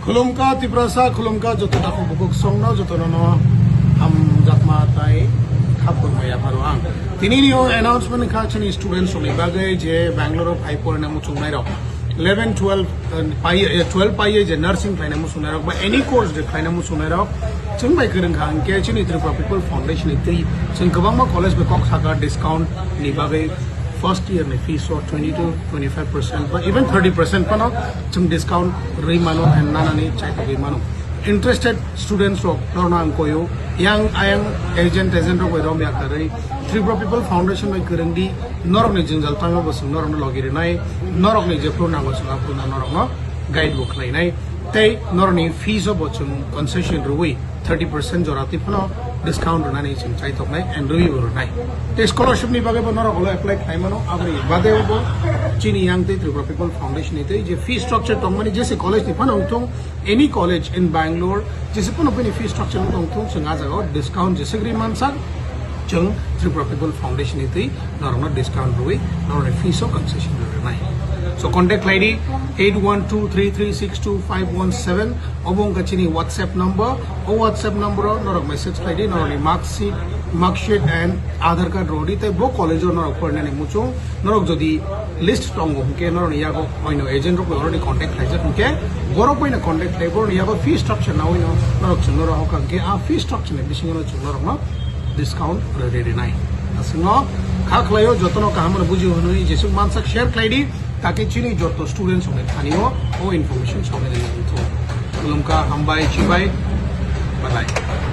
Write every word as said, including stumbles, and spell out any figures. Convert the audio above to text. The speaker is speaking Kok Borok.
Khulumkha Tiprasa, khulumkha joto takhuk bukhuk songno, jotono no hamjakma tai khapung maya pharo ang. Tini ni o announcement kha chini students rokni bagwi je Bangalore o phai porna muchungnai rok. Eleven, twelve, eh, pai, eh, twelve pai je nursing khlaina muchungnai rok ba any course je khlaina muchungnai rok. Chwng bai kwrwng kha hwnkhe chini Tripura People Foundation ni twi chwng kwbangma college bai kok sakha discount ni bagwi first year ni fees o twenty to twenty five percent ba even thirty percent phano chwng discount rwi mano and nanani chaitogwi mano. Interested students rok norno ang koyo, yang ayang agent agent rok bai romya karwi Tripura People Foundation bai kwrwng di, norokni jwngjal tangma bo chwng norokno logi rwnai, norokni jephru nango chwng aphuru norokno guide bo khlainai, tei norokni fees o bo chwng concession rwi thirty percent jora twi phano discount rwnani chwng chaithoknai and rwi bo rwnai. Tei scholarship ni bagwi bo norok ulo apply khlai mano, aboni bade bo chini yang tei Tripura People Foundation ni tei je fee structure tongmani jese college ni phano wngthung, any college in Bangalore, jese phano bini fee structure wngthung, chwng ah jagao discount jese gri mansak, chwng Tripura People Foundation ni twi norokno discount rwi norokni fees o concession rwnai. So contact khlai di eight one two three three six two five one seven. Obo wngkha chini WhatsApp number. O WhatsApp number o norok message khlai di, norokni mark sheet, mark sheet and Aadhaar card rw di, tei bo college o norok porinani muchung norok jodi list tongo hwnkhe norokni yago oino agent rok bai already contact khlaijak hwnkhe borok bai no contact khlai borokni yago fee structure nawi no norok chwng norok hokha hwnkhe a fee structure ni bisingo no chwng norokno discount rwi rwnai. Aswkno kha khlaio, jotono kaham no buji hwnwi jesuk mansak share khlai di, taki chini joto students rokni thani o o information soknai rwthung. Khulumkha, hambai, chibai, bye bye.